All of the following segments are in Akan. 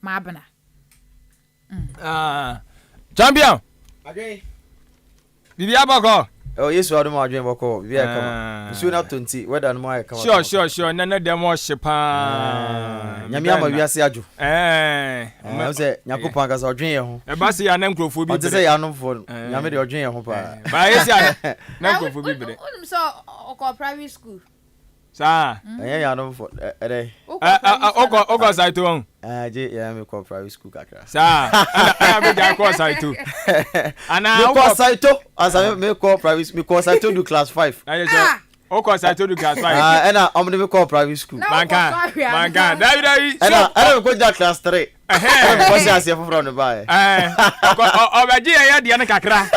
Maabena. Ah, champion. Adwen. Bibi abɔkɔ. Oh, Yesu adom adwen bɔkɔ. Bibi ayɛ kama. Ah. Nsuo no atɔ nti, weather no mu ayɛ kama. Sure. Nana dɛm ɔhye paa. Ah, Nyame ama wiase adwo. Eh. Ɛɛ sɛ Nyankopɔn ankasa ɔdwen yɛn ho. Ɛba se ya na nkurɔfoɔ bi Ɔnte sɛ yɛn anomfoɔ no. Nyame deɛ ɔdwen yɛn ho paa. Ba yɛ se ya na nkurɔfoɔ bi brɛ. Wonim sɛ ɔkɔ private school. Saa. Ɛnyɛ yɛn anomfoɔ ɛdɛ. Wokɔ wokɔ Saito ɔn. Ɛɛ gye yɛn mi kɔ private school kakra. Saa ɛna ɛna mi gya kɔ Saito. Ana wokɔ. Mi kɔ Saito ansa mi kɔ private mi kɔ Saito do class 5. Ɛyɛ sɛ wokɔ Saito do class 5. Ɛna ɔmo de mi kɔ private school. Manka manka dabi dabi. Ɛna ɛna mi kɔ gya class 3. Ɛna mi kɔ hyɛ aseɛ foforɔ no ba yɛ. Ɔbɛgye yɛ yɛ deɛ no kakra.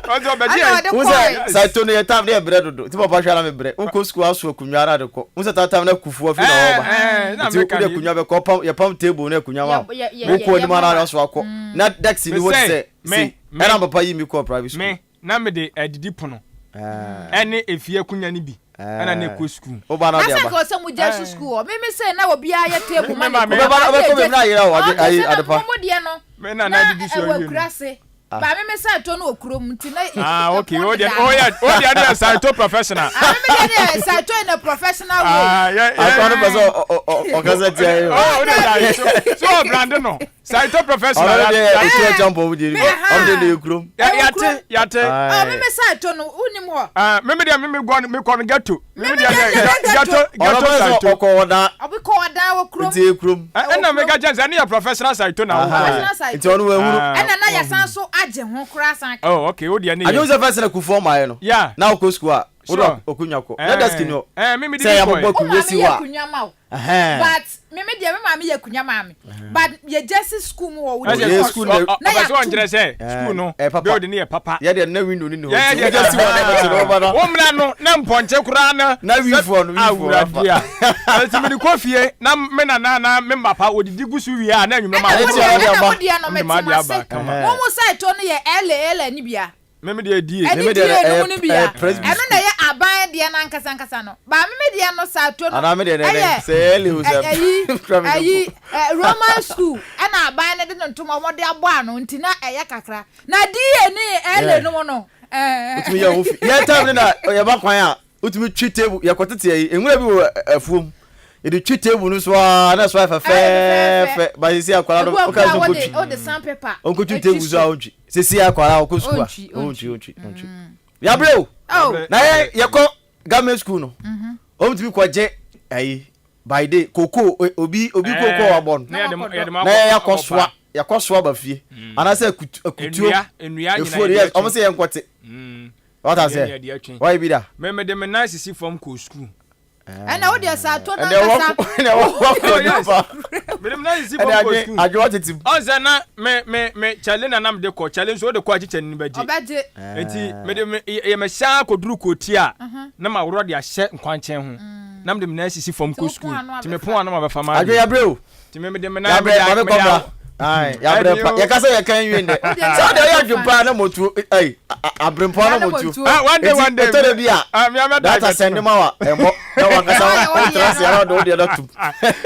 Ɔsɛ ɔbɛgye yɛ. N sɛ Saito no yɛ tam ne yɛ brɛ dodo ti papa hwɛ na mi brɛ wokɔ sukuu aso akonnwa na de kɔ n sɛ tam na kufu afi na ɔba nti wode akonnwa bɛkɔ pam yɛ pam table ne akonnwa ma wokɔ anim ana aso akɔ na desk ni hɔ te sɛ sei ɛna papa yi mi kɔ private school. Na mede adidi pono ɛne efie akonnwa no bi ɛna na ɛkɔ sukuu. Woba na Na ɔde sɛ aba. nka ɔsɛ mo gya so sukuu hɔ. Meme sɛ na obiara yɛ table ma Me ne maame. kunu. Wobɛba na wobɛkɔ baabi na ayera o ade Okay, ayi sɛ na adepa. mo mo deɛ no Me na na na adidi so ɛwɔ awie no. akura ase. Ba meme sɛ ɛtɔ no wɔ kurom nti na Ah, okay. ɛpono O deɛ deda o ano. yɛ o deɛ no yɛ Saito professional. Ah, meme deɛ no yɛ Saito in a professional way. Ah, yɛ Akɔ no yɛ. pɛ sɛ ɔ- ɔ- ɔ- ɔkasa tia yɛ o. Oh, o deɛ Saito. So ɔbrande no. Saito professional. Ɔno deɛ Yate ɛtu ɛkyɛ mpɔ mu deɛ Me ni. ha. Ɔno deɛ deɛ kurom. yate yate. Oh, meme Saito no wonim hɔ. Ah, meme deɛ meme gɔ me kɔ no ghetto. Meme Meme deɛ deɛ deɛ deɛ ghetto Ɔno ghetto pɛ sɛ Saito. ɔkɔ ɔda Ɔbi kɔ ɔdan wɔ kurom. nti yɛ kurom. Ɛna meka kyɛn sɛ ɛne yɛ professional Saito na wokɔ. Professional Saito. Nti ɔno wahunu. Ah. Ɛna na yɛsan so agye ho koraa san ka. Oh, okay. O deɛ ne Adwene yɛ. sɛ fɛsɛ na kufuɔ maa yɛ no. Yeah. Na wokɔ sukuu a wode Sure. akonnwa kɔ. Na desk ni hɔ. Eh, me me Sɛ didi yɛabobɔ kɔɛ. Wo akonnwa maame si yɛ hɔ a. akonnwa ma wo. Ɛhɛn. But me me deɛ me maame yɛ akonnwa maa me. But yɛgya si school mu hɔ wo Ɛsɛ deɛ yɛ kɔ school so. na- Na Ɔpɛ sɛ yɛato ɔnkyerɛ sɛ school no Eh, papa. building no yɛ papa. Yɛ deɛ na window ni ni hɔ. Yɛ Nti deɛ wogya si hɔ na ɛbɛkyɛ no wɔba na. Wo mmra no na mpɔnkye koraa no. Na wifoɔ no, wifoɔ afa. Awurade a. Nti mede kɔ fie na me nana na me papa wɔdidi gu so wie a na anwummerɛ ma Ɛna Ɛne wo ti deɛ a wɔde ɛna aba. wo deɛ no Mede mete m'adeɛ mo aba, ase. kama. Mo mo Saito no yɛ ɛlɛ ɛlɛ ni bia. Me me deɛ die. Ɛne Me me die deɛ no ɛyɛ mu no bia. ɛyɛ Presby Ɛno na school. ɛyɛ aban deɛ no ankasa ankasa no. Ba me me deɛ no Saito no Anaa me deɛ dɛ dɛ ɛyɛ sɛ ɛyɛ Lehu sɛ ɛyi kura me ɛyi de ɛ Roman school ɛna aban no de ne ntoma wɔde abɔ ano nti na ɛyɛ kakra. Na DA ne ɛlɛ no mu no ɛɛ. Wotumi yɛ ho fi. Yɛn time no na yɛba kwan a wotumi twi table yɛkɔ tete ayi nwura bi wɔ afuom yɛde twi table no so aa na ɛso ayɛ fɛfɛɛfɛ ba sisi akwara no Ebu woka akora sɛ wɔde ɔnkɔtwi wɔde sandpaper ɔnkɔtwi etwi table so a so. ɔntwi sisi akwara ɔkɔ sukuu a Ɔntwi, ɔntwi ɔntwi ɔntwi yabrɛ o Oh, na yɛ yɛkɔ government school no ɔmutumi kɔgye ayi by day koko obi obi koko a wabɔ no Na yɛde yɛde na yɛ yɛakɔ soa yɛakɔ soa ba fie anaasɛ akutuo Nnua nnua nyinaa efuo de yɛde yɛ atwe. ɔmo sɛ yɛn nkɔte wata Yɛde sɛ yɛde atwe. wɔyɛ bi da. Me mede me nan sisi fam kɔ sukuu. ɛna wo deɛ Saito no ɛnɛ wɔ ankasa. ɛnɛ wɔ kɔ nipa Mede me nan sisi ɛnɛ fam kɔ adwe sukuu. adwe watete mu. Ɔnsɛ na me me me kyale na nam de kɔ kyale nso wode kɔ akyi kyale no bɛgye. Ɔbɛgye. Nti mede me yɛ me hyɛ akɔduru kɔti a na ma worɔ de ahyɛ nkwankyɛn ho na mede me nan sisi fam kɔ sukuu nti me pon ano ma bɛfa ma Adwe yabrɛ o. nti me mede me nan Yabrɛ maame kɔ bra. Ayi yabrɛ pa yɛka sɛ yɛka nwie ndɛ. Sɛ ɔde ɔyɛ adwe paa na motuo ayi abrempɔ na motuo. Ah, one day one day. Eti ɛtɔ de bi a Ah, me amɛ data sɛnde ma wa ɛmɔ na wankasa ɔtra se ara ɔde ɔde ɛda tum.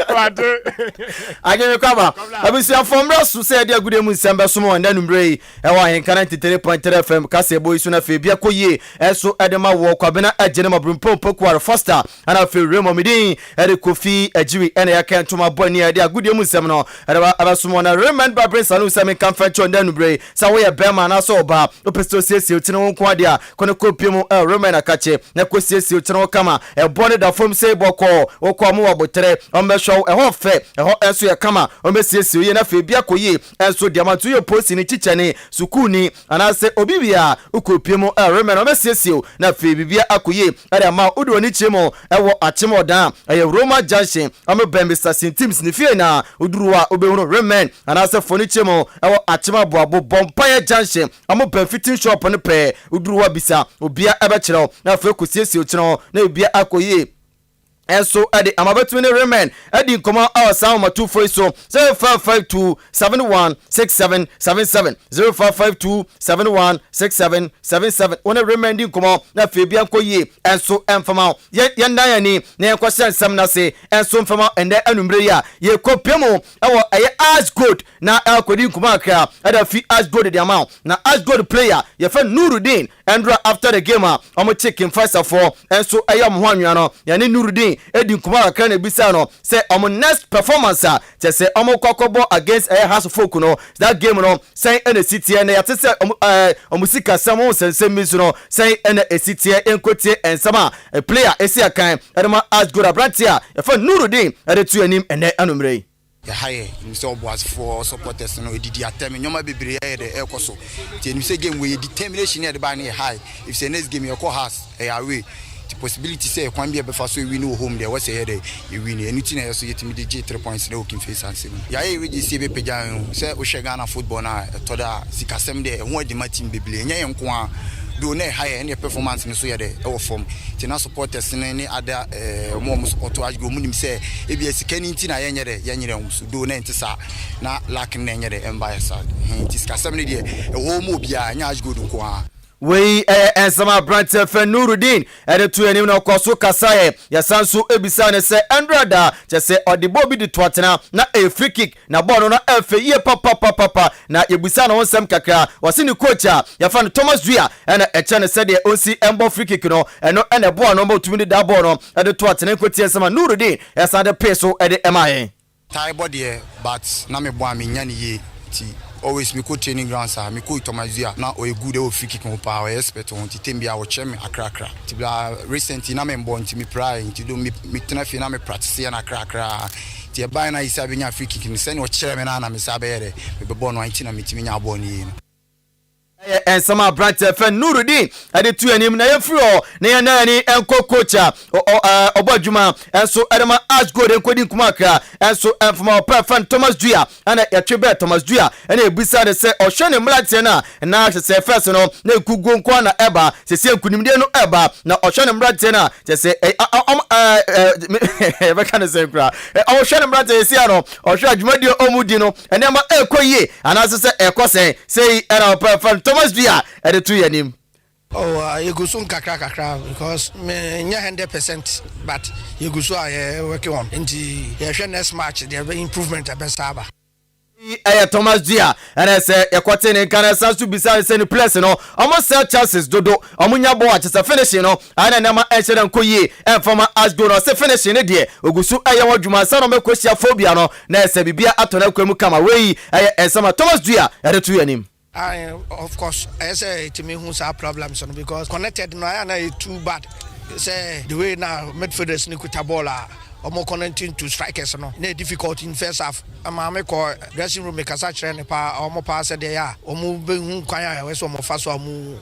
Wate. Adwe me kwaba. Abusuafoɔ mmerɛ so sɛ yɛde agudeɛ mu nsɛm bɛsom wɔn ɛnɛ anwummerɛ yi ɛwɔ Ahenka 93.3 FM kaseɛbɔ yi so na afei bia kɔ yie ɛso ɛde ma woɔ Kwabena Agyenem Abrempong Pokuare Foster Ɛna afei Raymond me din de Kofi Agyiri ɛna yɛaka ntoma bɔ ani a yɛde agodie mu nsɛm no ɛde abɛsom wɔn. Na Raymond Babere Sanu sɛ menka mfa nkyerɛ wo nnɛ anwumerɛ yi sɛ woyɛ bɛrima anaasɛ ɔbaa wopɛ sɛ osiesie wo tiri ho nko adeɛ a kɔ na kɔpie mu ɛwɔ Raymond Akakye na kɔsiesie wo tiri ho kama. Ɛboɔ no da fam sei bɔkɔɔ wokɔ a wɔwɔ aboterɛ wɔbɛhwɛ wo ɛhɔ fɛ ɛhɔ nso yɛ kama wɔbɛsiesie wo yie na afei bi akɔ yie nso deɛ ma nti woyɛ polisini kyikyɛni sukuuni Anaasɛ obi bi a wokɔ pie mu remɛ no, ɔbɛsiesie wo na afei biribiara akɔ yie de ama wo. Wode w'ani kyerɛ mu wɔ Akyem Ɔdan a ɛyɛ Roma Junction, bɛn Mister Sintims ne fie na woduru hɔ a wobɛhunu Remɛn anaasɛ Furniture mu wɔ Akyem Aboabo Bɔmpaeɛ Junction, bɛn fitting shop no pɛɛ. Woduru hɔ a bisa, obiara bɛkyerɛ wo na afei kɔsiesie wo kyene hɔ na biribiara akɔ yie. Nso de ama bɛtumi ne Raymond adi nkɔmmɔ wɔ saa ahomatorofoɔ yi so, 0552 71 67 77, 0552 71 67 77. Wo ne Raymond di nkɔmmɔ na afei bia nkɔ yie nso mfama wo. Yɛndan yɛn ani na yɛnkɔhyɛ nsɛm no ase nso mfama ɛnnɛ anwummerɛ yi a yɛkɔ pia mu wɔ ɛyɛ Ash Gold na akɔdi nkɔmmɔ kakra ɛde afi Ash Gold de ama wo. Na Ash Gold player yɛfɛ Nurudeen Ɛndora after the game a ɔmo kye King Faisal foɔ nso ɛyɛ ɔmo ho anwea no, yɛne Nurudeen edi nkɔmɔ kakra na ebisaa no sɛ ɔmo next performance a kyɛsɛ ɔmo kɔ akɔbɔ against ɛyɛ Hearts folk no, that game no sɛn ɛna esi teɛ, na yɛate sɛ ɔmo ɛɛ ɔmo sikasɛm ho nsɛnsɛm bi nso no sɛn ɛna esi teɛ. Yɛnkɔ tie nsɛm a player esi akan ɛde ma Ashgold abranteɛ a yɛfrɛ no Nurudeen ɛde to yɛn anim ɛnɛ anummerɛ yi. Yɛha yɛ, yɛnim sɛ ɔboasefoɔ supporters no ɛdidi atɛm, nneɛma bebree ɛyɛ dɛ ɛrekɔ so. Nti yɛnim sɛ game wei yɛ determination ne yɛde baeɛ no yɛ high. Efisɛ next game yɛkɔ Hearts, ɛyɛ away. Nti possibility sɛ kwan bi a yɛbɛfa so awini wɔ home deɛ ɛwɔ sɛ yɛyɛ dɛ yɛwini. Ɛno nti na yɛ so yɛtumi de gyee 3 points no wɔ King Faisal nsam no. Yɛayɛ yɛ regye sɛ yɛbɛpagya yɛn ho. Sɛ wohwɛ Ghana football no a, ɛtɔ da a sikasɛm deɛ ɛho adi ma team bebree. Ɛnyɛ yɛn nko ara. Though na ɛha yɛn, ɛne yɛ performance no so yɛ dɛ ɛwɔ fam. Nti na supporters no ne other eh, wɔn a wɔn support Ashgold wɔn nim sɛ ebia sika no nti na yɛnyɛ dɛ yɛnyere wɔn so. Though na ɛnte saa, na luck no na ɛnyɛ dɛ ɛmba yɛ saa. Ɛhɛn, nti sikasɛm no deɛ ɛwɔ hɔ ma obiara, ɛnyɛ Ashgold nko ara. Wei yɛ nsɛm a aberanteɛ fɛ Nurudeen de too anim na ɔkɔɔ so kasaeɛ. Yɛsan nso bisaa no sɛ ɛndora da, kyerɛ sɛ ɔde bɔɔl bi de to atena na ɛyɛ free kick na bɔɔl no na ɛfɛ yie papapapapa na yɛbisaa no ho nsɛm kakra. Ɔse ne coach a yɛfrɛ no Thomas Dua na ɛkyerɛ no sɛdeɛ ɔnsi mbɔ free kick no, ɛno na ɛboa no ma ɔtumi de daa bɔɔl no de to atena. Nkɔtie nsɛm a Nurudeen san de pee so de maa yɛn. Tae bɔ deɛ but na me bɔ a me nya no yie nti always me kɔ training grounds a me kɔ Thomas Dua na ɔyɛ good ɛwɔ free kick ho paa, ɔyɛ expert wɔ ho nti time biara ɔkyerɛ me akra akra nti bla recently na me mbɔ nti me pirae nti do me me tena fie na me practice yɛ no akra akra nti ɛbae na Isa bɛnya free kick no sɛnea ɔkyerɛ me no ara na me san bɛyɛ dɛ me bɛbɔ no a nti na me tumi nya bɔɔl no yie no. Ɛyɛ nsɛm a aberanteɛ fɛ Nurudeen de to anim na yɛmfiri hɔ na yɛn nan ani nkɔ coach a ɔbɔ adwuma nso de ma Ash Gold nkɔdi nkɔmmɔ akra nso mfama ɔpɛ fɛ no Thomas Dua ɛna yɛtwe bɛɛ Thomas Dua ɛna yɛbisa no sɛ ɔhwɛ ne mmeranteɛ no a na kyɛ sɛ first no na nkuguo nko ara na ɛba sɛsɛ nkunimdie no ɛba na ɔhwɛ ne mmeranteɛ no a kyɛ sɛ yɛbɛka no sɛn koraa ɔhwɛ ne mmeranteɛ sɛsia no ɔhwɛ adwumadie ɔmu di no nneɛma ɛrekɔ yie anaasɛ sɛ ɛrekɔ sɛn. Sei na ɔpɛ fa no Thomas Dua de to yɛn anim. Oh, yɛgu so nkakra kakra because me nyɛ 100% but yɛgu so a yɛ working on nti yɛhwɛ next match deɛ improvement ɛbɛsa aba. Yi ɛyɛ Thomas Dua ɛna sɛ yɛkɔte ne nka no ɛsan so bisa no sɛ ne players no ɔmo sell chances dodo ɔmo nya bɔɔl a kyesɛ finishing no ayɛ na nneɛma ɛnhyɛ da nkɔ yie ɛmfa ma Ashgold no ɔse finishing no deɛ ogu so ɛyɛ ho adwuma ansa na ɔmo ɛkɔ hyia Phobia no na ɛsɛ biribiara atɔ n'akwan mu kama. Wei yɛ nsɛm a Thomas Dua de to yɛn anim. Ae of course ɛyɛ sɛ yɛtumi hu saa problems no because connected no ayɛ a na ɛyɛ too bad sɛ the way na midfielders no kuta ball a wɔn connecting to strikers no na ɛyɛ difficult in first half. Maame kɔ dressing room mekasa kyerɛ no paa wɔn paa sɛ deɛ ɛyɛ a wɔn bɛhu kwan a ɛwɔ sɛ wɔn fa so a wɔn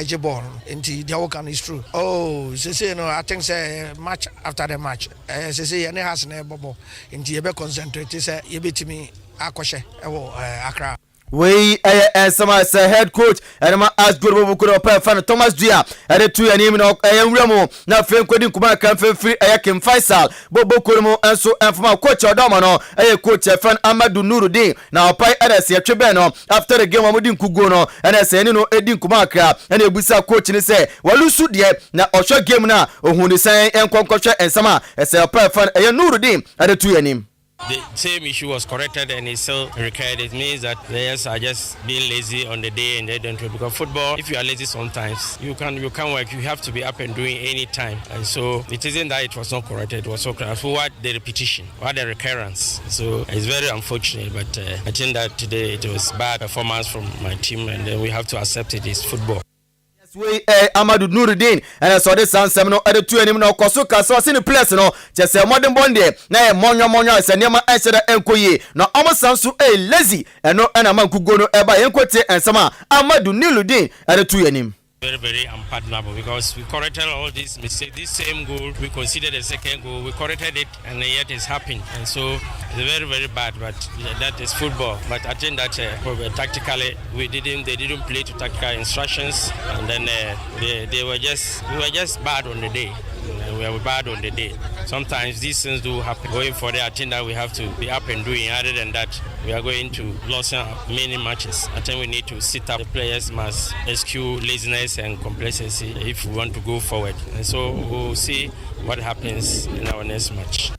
gye ball no nti deɛ woka no is true. Oh sesei no I think sɛ match after the match eh, sesei yɛne Hearts na ɛbɔbɔ nti yɛbɛ concentrate sɛ yɛbɛtumi akɔhyɛ ɛwɔ eh, Accra. Wei yɛ nsɛm a sɛ head coach ɛde ma Asgore Bobuku na ɔpɛ fa no Thomas Dua ɛde to anim na ɛyɛ nwura mu na afei nkɔdi nkɔmɔ akra mfimfiri ɛyɛ King Faisal Bobuku no mu nso mfama coach a ɔda ɔma no ɛyɛ coach ɛfɛn Amadu Nurudeen na ɔpae ɛna ɛsɛ yɛtwe bɛn no after the game wɔn di nkuguo no ɛna ɛsɛ yɛne no ɛdi nkɔmɔ akra ɛna ebusa coach no sɛ walusu deɛ na ɔhwɛ game no a ohun ne sɛn nkɔ nkɔhwɛ nsɛm a ɛsɛ ɔpɛ ɛfɛn ɛyɛ Nurudeen ɛde to anim. The same issue was corrected and it still recurred. It means that players are just being lazy on the day and they don't because football, if you are lazy sometimes, you can't work. You have to be up and doing any time. And so it isn't that it was not corrected, it was so corrected. What the repetition, what the recurrence. So it's very unfortunate, but I think that today it was bad performance from my team and then we have to accept it. It's football. Yes, wei ɛyɛ Amadu Nurudeen ɛna sɛ ɔde saa nsɛm no ɛde to anim na ɔkɔ so ka sɛ ɔse ne players no kyɛ sɛ mmɔdenbɔ no deɛ na ɛyɛ mmɔnwɔmmɔnwɔ a sɛ nneɛma ɛnhyɛ da ɛnkɔ yie na ɔmo san so ɛyɛ lazy ɛno ɛna ama nkuguo no ɛba. Yɛnkɔ tie nsɛm a Amadu Nurudeen ɛde to anim. Very, very unpardonable because we corrected all these mistakes. This same goal, we considered the second goal, we corrected it, and yet it's happened. And so it's very, very bad, but that is football. But I think that tactically, we didn't, they didn't play to tactical instructions, and then they were just, we were just bad on the day. We were bad on the day. Sometimes these things do happen. Going forward, I think that we have to be up and doing. Other than that, we are going to lose many matches. I think we need to sit up. The players must eschew laziness and complacency if we want to go forward. And so we'll see what happens in our next match.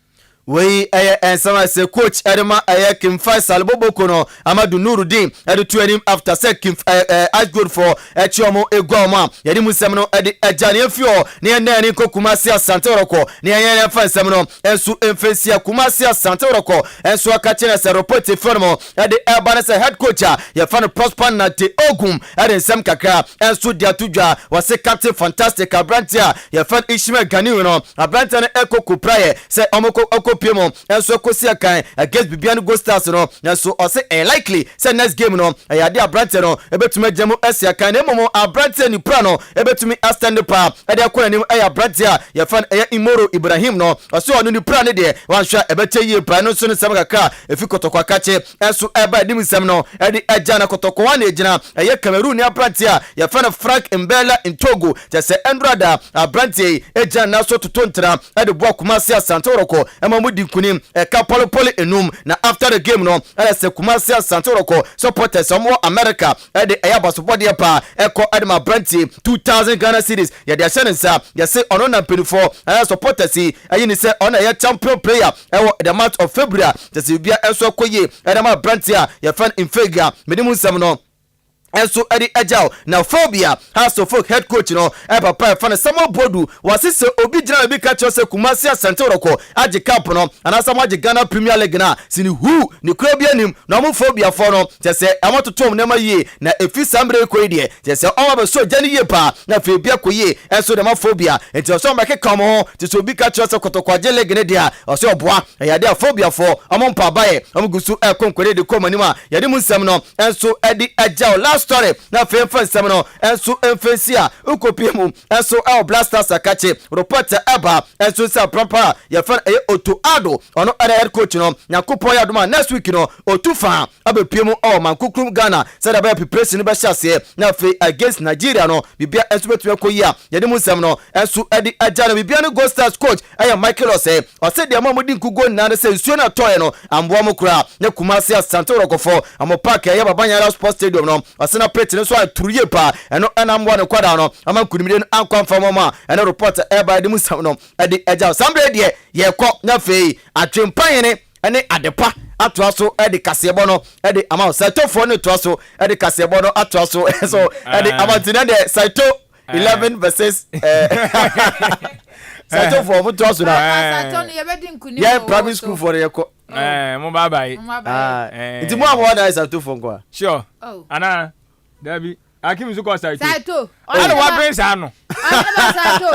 Wei yɛ nsɛm a sɛ coach de ma ɛyɛ King Faisal Boboko no Amadu Nurudeen de to anim after sɛ King ɛɛ Ash Gold foɔ ɛkye wɔn egua wɔn a yɛde mu nsɛm no de agya ne yɛn fi hɔ ne yɛn nan nkɔ Kumasi Asante Wɔrɔkɔ ne yɛn yɛn fa nsɛm no nso mfɛnsia Kumasi Asante Wɔrɔkɔ nso aka kyerɛ sɛ report efiri no de ɛreba ne sɛ head coach a yɛfrɛ no Prosper Nartey Ogum de nsɛm kakra nso de ato dwa. Wɔse Captain Fantastic aberanteɛ a yɛfrɛ no Ishmael Ganiu no, aberanteɛ no ɛkɔ kopraeɛ sɛ wɔkɔ ɛkɔpie mu nso ɛkɔsi akan against Bibiani Gold Stars no, nanso ɔse ɛyɛ likely sɛ next game no ɛyɛ adeɛ a aberanteɛ no ɛbɛtumi agyina mu asi akan na mmom aberanteɛ ne pira no ɛbɛtumi astande paa ɛde akɔ n'anim ɛyɛ aberanteɛ a yɛfrɛ no ɛyɛ Imoro Ibrahim no, ɔse ɔno ne pira no deɛ wanhwɛ a ɛbɛkyɛ yie paa. Ɛno nso ne nsɛm kakra a Efi kɔtɔkɔ akakye nso ɛreba anim nsɛm no de agya na kɔtɔkɔ a na egyina ɛyɛ Cameroon ni aberanteɛ a yɛfrɛ no Frank Mbella Ntogo kyerɛ sɛ ɛnora da aberanteɛ yi gyina nan so toto ntra de boa Kumasi Asante Worɔkɔ ma wɔn di nkunim ɛka pɔlepɔle enum na after the game no ɛna sɛ Kumasi Asante Worɔkɔ supporters a wɔn wɔ America de ɛyɛ abasobɔdeɛ paa ɛkɔ de ma aberanteɛ 2000 Ghana cedis yɛde ahyɛ ne nsa yɛse ɔno na mpanyinfoɔ ɛyɛ supporters yi ayi ne sɛ ɔno na ɛyɛ champion player ɛwɔ the month of February a kyɛ sɛ biribiara nso ɛkɔ yie ɛde ma aberanteɛ a yɛfrɛ no Mfegue a mede mu nsɛm no nso de agyaw na Phobia Hearts of Oak head coach no papa a yɛfrɛ no Samuel Boadu wɔse sɛ obi gyina baabi ka kyerɛ sɛ Kumasi Asante Worɔkɔ agye cup no anaasɛ wɔagye Ghana Premier League no a sini huu ne kura bi anim na wɔn Phobiafoɔ no kyɛ sɛ wɔatoto wɔn nneɛma yie na ɛfiri saa mmerɛ yi kɔ yi deɛ kyɛ sɛ wɔn abɛsɔ gya no yie paa na afei bi akɔ yie nso de ma Phobia nti ɔsɛ wɔn bɛkeka wɔn ho te sɛ obi ka kyerɛ sɛ Kotoko agye league no deɛ a ɔsɛ ɔboa ɛyɛ adeɛ a Phobiafoɔ wɔn mpa abayɛ wɔn gu so ɛkɔ nkɔde de kɔ wɔn anim a yɛde mu nsɛm no nso de agyaw last story na afei mfa nsɛm no nso mfa nsi a wokɔpie mu nso ɛwɔ Black Stars akakye report a ɛba nso sɛ prampa a yɛfrɛ no ɛyɛ Otto Addo ɔno ɛna head coach no Nyankopɔn yɛ adom a next week no otu fa abɛpie mu ɛwɔ Mankokrum Ghana sɛdeɛ ɛbɛyɛ preparation no bɛhyɛ aseɛ na afei against Nigeria no biribia nso bɛtumi akɔ yie a yɛde mu nsɛm no nso de agya no biribia no Gold Stars coach ɛyɛ Michael Osei ɔse deɛ ma ɔmo nkuguo nyinaa ne sɛ nsuo no ɛtɔeɛ no amboa mo koraa ne Kumasi Asante Worɔkɔfoɔ ɔmo park ɛyɛ Baba Yara Sports Stadium no ɔse na pitch no nso ayɛ turu yie paa ɛno ɛna amboa ne nkwadaa no ama nkunimdie no ankɔ amfa ma ɔmo a ɛne report a ɛreba yɛde mu nsɛm no ɛde agya saa mmerɛ deɛ yɛkɔ na afei Atwempa hene ne adepa atoa so de kaseɛbɔ no de ama wo Saitofoɔ no toa so de kaseɛbɔ no atoa so so de ama nti na deɛ Saito 11 verses Saitofoɔ mo toa so na yɛ primary school foɔ no yɛkɔ mo bye bye nti mo a mo wɔ dan Saitofoɔ nko a sure ana dabi Akim nso kɔ Saito. Saito. Ɛna wabɛn saa no. Ɔhene ba Saito.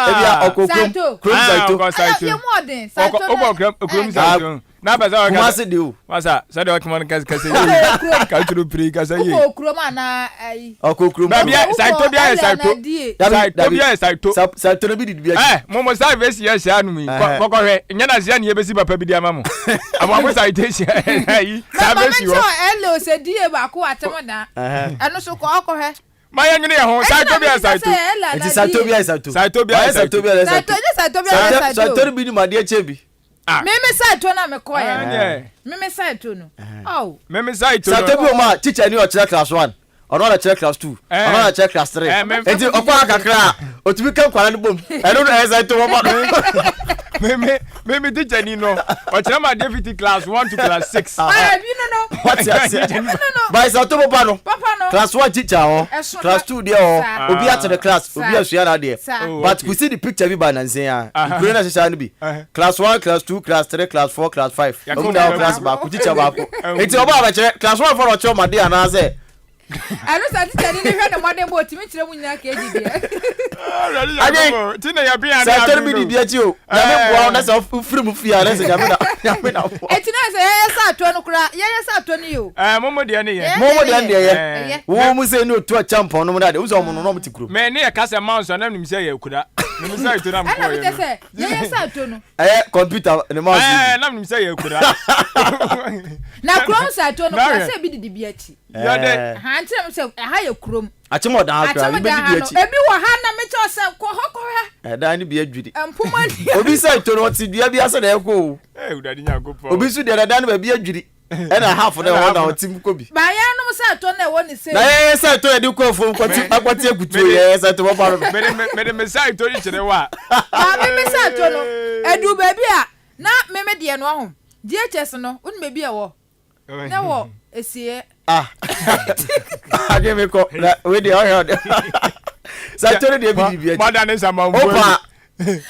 Ebi a ɔkɔ kurom kurom Saito. Ɔkɔ Saito. Yɛ mu ɔden. Saito na. Ɔkɔ kurom Saito. Na pɛ sɛ ɔkasa. Kumasi de o. Masa sɛdeɛ ɔkema no kasa kasa yie. Katuru piri kasa yie. Wokɔ kurom anaa ayi. Ɔkɔ kurom. Baabi a Saito bi ayɛ Saito. Saito bi ayɛ Saito. Saito no bi didi bi akyi. Ɛ mo mo saa vesi yɛ hyɛ anum yi. Kɔkɔhwɛ nyɛ na seɛ ne yɛbɛsi papa bi di ama mo. Aboabo citation ayi saa vesi hɔ. Mɛma menkyerɛ ɛlɛ ose die baako wɔ atɛm da. Ɛno so kɔ ɔkɔhwɛ. Ma yɛn nwene yɛn ho. Saito bi ayɛ saito. Nti saito bi ayɛ saito. Saito bi ayɛ saito. Saito nye saito bi ayɛ saito. Saito no bi ni mu adeɛ kyɛ bi. Mimi saito na mekɔ yɛ. Mimi saito no. Oh. Mimi saito no. Saito bi wɔ mu a teacher ni ɔkyerɛ class one. Ɔno na kyerɛ class two. Ɔno na kyerɛ class three. Nti ɔkɔ ha kakra a otumi ka nkwara no bom. Ɛno no ɛyɛ saito wɔma no. Mimi mimi teacher ni no ɔkyerɛ ma adeɛ fiti class one to class six. Ɔyɛ bi no no. Wate aseɛ. By saito papa no. Papa no. Class one teacher hɔ. Class two deɛ hɔ. Obi ate ne class. Obi asua n'adeɛ. But kusi di picture bi ba nansen a. Nkuro na hyehyɛ no bi. Class one, class two, class three, class four, class five. Ɔmo nyinaa wɔ class baako, teacher baako. Nti ɔba abɛkyerɛ class one fɔ na ɔkyerɛ ɔmo adeɛ anaasɛ. Ɛno sɛ teacher ni ne hwɛ ne mmɔden bɔ otumi kyerɛ mu nyinaa KG deɛ. Ade sɛ atɔre bi didi akyi o, nyame boa wo na sɛ wofiri mu fie a na sɛ nyame na nyame na boa. Eti na sɛ yɛyɛ sɛ atɔ no koraa yɛyɛ sɛ atɔ no yɛ o. Ɛɛ mo mo deɛ ne yɛ. Mo mo deɛ ne deɛ yɛ. Wo mo sɛ ne otu akyɛ mpɔn no mo de ade, wo sɛ ɔmo no na ɔmo te kurom. Mɛ ne yɛ kasa ma nso anam nim sɛ yɛ kura. Mimi sɛ eto na Ɛna mekɔɔ mi yɛ kyɛ no. sɛ yɛyɛ sɛ ato no. Ɛyɛ computer ne mouse yi Ɛɛ bi. na menim sɛ yɛ akura. Na kurom sɛ ato no Na kora hwɛ. sɛ ebi didi bi akyi. Yɛde. Ɛɛ. Aha nti na mi sɛ ɛha yɛ kurom. Akyem ɔdan ha koraa Akyem bi dan bɛdidi ha no akyi. ebi wɔ ha na mi kyɛ sɛ kɔ hɔ kɔhwɛ. Ɛdan no bi adwiri. Mpoma ni. Obi sɛ ato no ɔte dua bi ase na ɛkɔ o. Ɛɛ Awurade Nyankopɔn. Obi nso deɛ na dan no baabi adwiri. Ɛna half no ɛwɔ hɔ na ɔte mu kɔ bi. Ba yɛn nom sɛ ato na ɛwɔ ne sɛ. Na yɛyɛ sɛ ato yɛde kɔ afuom kɔte akɔte akutuo yɛyɛ sɛ ato papa no no. Mede mede me sɛ ato yi kyerɛ wo a. Maame me sɛ ato no ɛduu baabi a na me me deɛ no ɔho GHS no wonim baabi a ɛwɔ na ɛwɔ esieɛ. Ah adwene me kɔ na wei deɛ ɔhwɛ ɔde sɛ ato no deɛ bi di bi akyi. Mada ne nsa ma mbu. Opa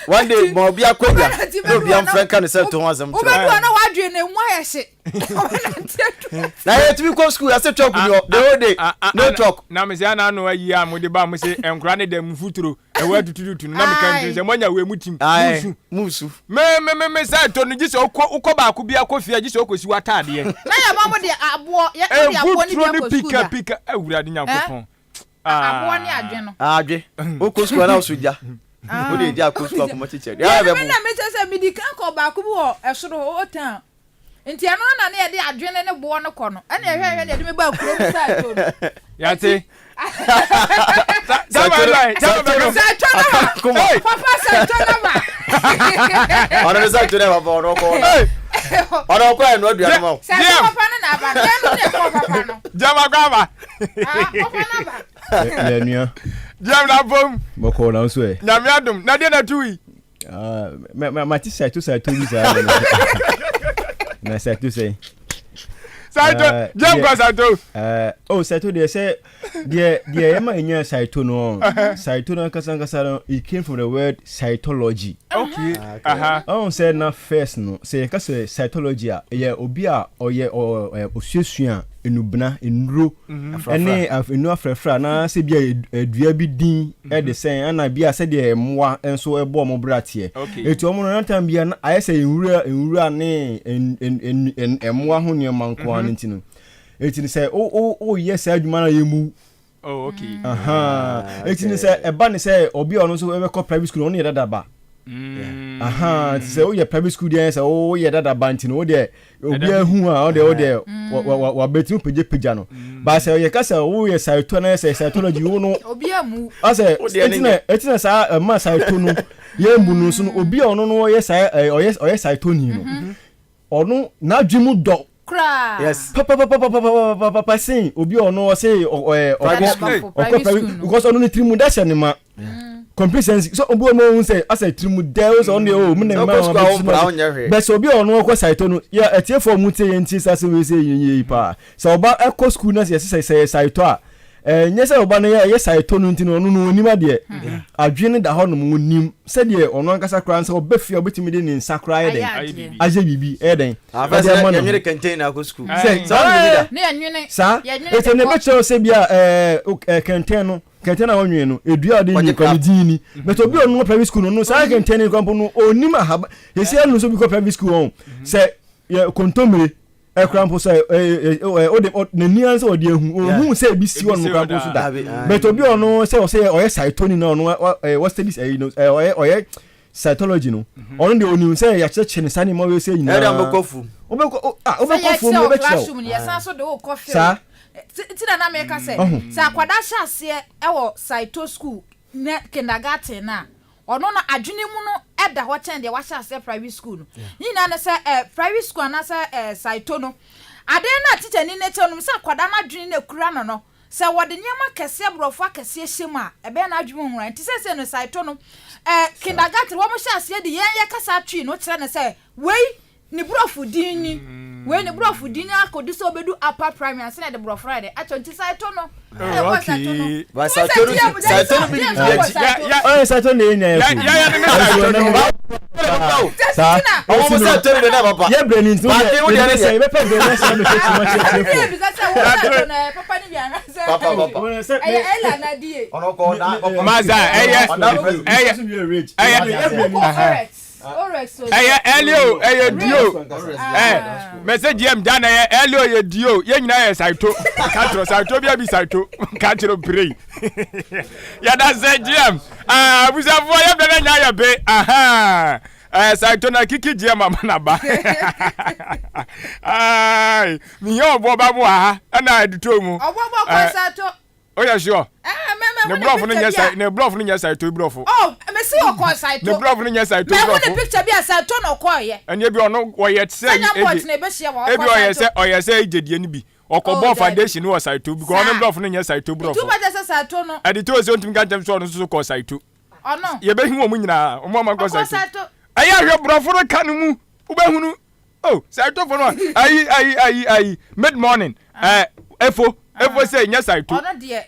one day ma obi akɔnya na obi amfrɛ nka ne sɛ to ho asɛm kyerɛ. Wobɛdu hɔ na w'adwene no emu ayɛ hye. Wobɛnante adu. Na yɛtumi kɔ school yɛsɛ chalk ni hɔ the whole day no chalk. Na mesɛ ana ano ayi a mode ba mo se nkora ne dɛm mfuturo ɛwɔ atutututu no na meka nti sɛ moanya wei mu tim musu musu me me me me sɛ to no gye sɛ wokɔ wokɔ baako bi akɔ fie gye sɛ wokɔsi w'ataadeɛ. Na yɛ ma mo de aboɔ yɛ de aboɔ ne bi Mfuturo ne akɔ school pika da. pika awurade Nyankopɔn. Aboɔ ne adwe no. Adwe. Wokɔ sukuu na woso gya. Wode gya akɔ sukuu akɔma kyekyɛ. Deɛ ayɛ Deɛ me bɛbo. na mekyɛ sɛ medi kan kɔ baako bi wɔ ɛsoro hɔ ɔtan. Nti ɛno no na ne yɛde adwene ne boɔ no kɔ no. Ɛna ɛhwɛ ɛhwɛ na yɛde me baa kurom sɛ ato no. Yate. Sɛ ato no ma. Papa sɛ ato no ma. Ɔno ne sɛ ato no papa ɔno ɔkɔ. Ɔno ɔkɔ ɛno aduane ma wo. Sɛ ato papa no na aba no. Yɛn no ne ɛkɔ papa no. Jama kɔ aba. Ah, papa no aba. Yɛ nua. Jam na bom. Bɔkɔ na nso ɛ. Nyame adom. Na deɛ na tu yi. Ah, ma ma ti saito saito bi saa. Na saito sɛ. Saito, jam kɔ saito. Eh, oh saito deɛ sɛ deɛ deɛ yɛ ma enya saito no. Saito no ankasa ankasa no, it came from the word cytology. Okay. Aha. Ɔn sɛ na first no, sɛ yɛka sɛ cytology a, ɛyɛ obi a ɔyɛ ɔ osuasua nnubena, nnuro, ɛne nnuro afrɛfrɛ anaasɛ bi a dua bi din de sɛn, ɛna bi a sɛdeɛ mmoa nso bɔ wɔn bra teɛ. Eti wɔn no na time bi a na ayɛ sɛ nwura nwura ne mmoa ho nneɛma nko ara no nti no. Eti no sɛ wo wo woyɛ saa adwuma no a yɛmmu. Oh, okay. Aha. Eti ne sɛ ɛba ne sɛ obi a ɔno nso ɛbɛkɔ private school ɔno yɛ dada ba. Mm. Aha, nti sɛ woyɛ private school deɛ sɛ woyɛ dada ba nti no wo deɛ obi ahu a ɔdeɛ wo deɛ wabɛtumi pagyapagya no. Ba sɛ yɛka sɛ woyɛ saito na sɛ saitology wo no. Obi amu. Asɛ eti na eti na saa ɛma saito no yɛn mu no nso no obi a ɔno no ɔyɛ saa ɔyɛ ɔyɛ saitoni no. Ɔno n'adwene mu dɔ Koraa. Yes. Papapapapapapapa sen obi a ɔno ɔse ɔkɔ Private ɔkɔ school. private because ɔno ne tiri mu da hyɛ ne ma. Complacency so obi ɔno ohun sɛ asɛ tiri mu dɛ o sɛ ɔno deɛ o mu na mma Sɛ ɔkɔ sukuu a ɔmpra ɔnyɛ hwee. bɛ sɛ obi a ɔno ɔkɔ saito no yɛ atiefoɔ ɔmo tie yɛn tie saa asɛm wei sɛ yɛn yie yi paa sɛ ɔba ɛkɔ sukuu na sɛ yɛsɛ sɛ yɛ saito a Ɛnyɛ sɛ ɔba no yɛ ɛyɛ saeto no nti no ɔno no ɔnim adeɛ. Adwene no da hɔ nom ɔnim sɛdeɛ ɔno ankasa koraa sɛ ɔba fie a ɔbɛtumi de ne nsa koraa ayɛ dɛn ayɛ biribi ɛyɛ dɛn ɛde ama ne ho. Yɛnwene kɛntɛn na akɔ sukuu. Sɛ Sɛ ɔno bi da. Ne yɛnwene. Saa Yɛnwene ɛti na de kɔ. ɛbɛkyerɛ wo sɛ bi a ɛɛ kɛntɛn no kɛntɛn a wɔnwene no edua a ɔde nwi kɔ ne din ni but obi a ɔno wɔ private school no no saa kɛntɛn no kora mpo no ɔnim ahaba yɛsi ɛno nso bi kɔ private school wɔn sɛ yɛ kontommire ɛkora mpo sɛ ɔde n'ani ara sɛ ɔde ehu ohun sɛ ebi si hɔ nom kora mpo so da but obi ɔno sɛ ɔsɛ ɔyɛ cytoni na ɔno wɔ studies ɛyi no ɔyɛ ɔyɛ cytology no mhm. ɔno deɛ onim sɛ yɛakyerɛkyerɛ ne saa nneɛma wei sɛ nyinaa ɛda mbɛkɔ fum wobɛkɔ ah wobɛkɔ fum wobɛkyerɛw saa ti na na meka sɛ sɛ akwadaa hyɛ aseɛ ɛwɔ cyto school ne kindergarten na Ɔno no adwene mu no da hɔ kyɛn deɛ wahyɛ aseɛ private school no. Ne nyinaa ne sɛ eh, private school anaasɛ eh, saito no, adeɛ no a tikyani no kyerɛ no sɛ akwadaa no adwene no akura no no, sɛ wɔde nneɛma kɛseɛ borɔfo akɛseɛ hyɛ mu a, ɛbɛyɛ n'adwene mu nwura. Nti seesei no saito no, eh, kindergarten wɔn hyɛ aseɛ de yɛn yɛ kasa twi no kyerɛ no sɛ wei Ne borɔfo din ni. Wei ne borɔfo din akɔdu sɛ ɔbɛdu upper primary ansa na yɛde borɔfo no ayɛ dɛ akyɛ nti Saito no ɛna ɛkɔ Saito no. Ba Saito no Saito no bi di akyi. Ɔyɛ Saito na enya yɛ ko. Yɛ yɛ ne Saito no. Saa. Ɔmo mo Saito no de na papa. Yɛ brɛ ni nti wo deɛ yɛ sɛ yɛbɛpɛ brɛ na sɛ mehwɛ kyima kyerɛ kyerɛ fo. Papa papa. Ɛyɛ Ella na die. Ɔno kɔ ɔda papa. Maza ɛyɛ ɛyɛ ɛyɛ. Wokɔ correct. Ɛyɛ ɛli o, ɛyɛ di o. Ɛ mɛsɛ GM gya na ɛyɛ ɛli o, ɛyɛ di o. Yɛn nyinaa yɛ saito. Kakyerɛ saito bi abi saito. Kakyerɛ pere. Yɛda sɛ GM. Ah, abusuafoɔ yɛ bɛ na nya yɛ be. Aha. Ɛɛ saito na kiki GM ama na ba. Ai, mihia ɔbɔ ba mu ha. Ɛna ɛdutɔ mu. Ɔbɔ bɔ kɔ saito. O yɛ sure. Ne brɔfo no nyɛ sa ne brɔfo no nyɛ saito brɔfo. Oh, me si ɔkɔ saito. Ne brɔfo no nyɛ saito brɔfo. Mɛ hu ne picture bi a saito na ɔkɔ yɛ. Ɛnni ebi ɔno ɔyɛ sɛ ebi ebi ɔyɛ sɛ ɔyɛ sɛ egye die no bi. Ɔkɔ bɔ foundation no wɔ saito because ɔno brɔfo no nyɛ saito brɔfo. Etu bɛkyɛ sɛ saito no. Ɛde to ose ontumi ka nkyɛn sɛ ɔno nso kɔ saito. Ɔno. Yɛbɛhu wɔn nyinaa wɔn ama kɔ saito. Ɛyɛ ahwɛ brɔfo no ka no mu wobɛhunu. Oh, saitofo no ayi ayi ayi ayi mid morning ɛɛ eh, efo efo sɛ nyɛ saito. Ɔno deɛ.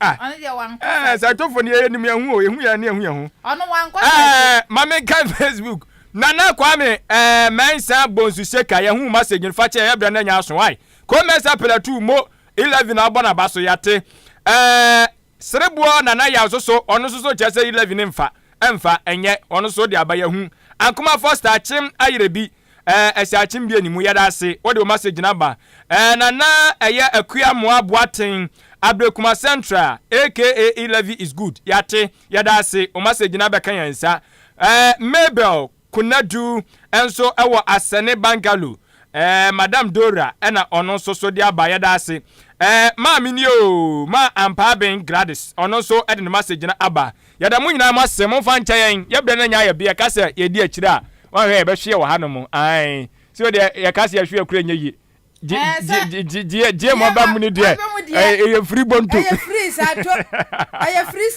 Ah. Ɔno deɛ wankɔ eh, saito. Saitofo no yɛ nim yɛn ho o ehu yɛn ne ehu yɛn ho. Ɔno wankɔ saito. Ɛɛ maame kan Facebook Nana Kwame ɛɛ Mɛnsa Bonsu Seka yɛn ho message no fa kyɛ yɛ brɛ na nya aso ai. Ko Mɛnsa Pelatu mo 11 abɔ na ba so yate. Ɛɛ Sereboɔ Nana Yaw nso so ɔno nso so kyerɛ sɛ 11 mfa ɛmfa ɛnyɛ ɔno nso de aba yɛhu Ankoma Foster Akyem Ayerɛbi ɛɛ ɛsɛ Akyem bie ne mu yɛda ase wode wo message no aba ɛɛ Nana ɛyɛ Akua Moa Boateng Abrekuma Central aka E-levy is good yɛate yɛda ase wo message no abɛka yɛn nsa ɛɛ Mabel Konadu nso wɔ Asɛne Bungalow eh, Madam Dora na ɔno nso so de aba, yɛda ase. Eh, maame nie oo, ma Ampaaben Gladys, ɔno nso de ne message no aba. Yɛda mo nyinaa mo ase, momfa nkyɛ yɛn, yɛ berɛ no anya ayɛ be, yɛka sɛ yɛdi akyire a, wanhwɛ a yɛbɛhwe yɛ wɔ hanom, ae, sɛ deɛ yɛka sɛ yɛhwe yɛ kora ɛnyɛ yie. Gye gye mo aba mu ni deɛ ɛyɛ firi bonto. Ɛyɛ firi sato ɛyɛ firi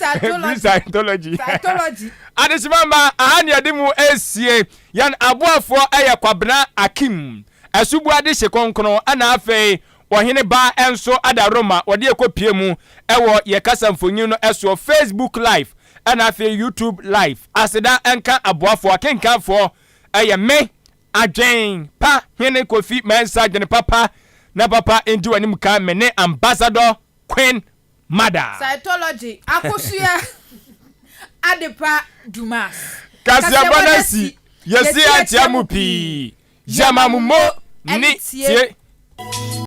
Scientology. Scientology. Adehyema mma aha ne yɛde mu esie yɛn aboafoɔ ɛyɛ Kwabena Akim Asubu adehye kronkron ɛna afei ɔhene ba nso adaworoma wɔde ɛkɔ pie mu ɛwɔ yɛ kasa mfonyin no ɛsoɔ Facebook live ɛna afei YouTube live aseda ɛnka aboafoɔ akenkanfoɔ ɛyɛ me Adwen pa hene Kofi Mensah dwene papa na papa ndi w'anim kan me ne Ambassador Queen Mother. Cytology, Akosua Adepa Dumas. Kaseɛbɔ no asi, yɛsi akyea mo pii, yɛma mo mo ne tie.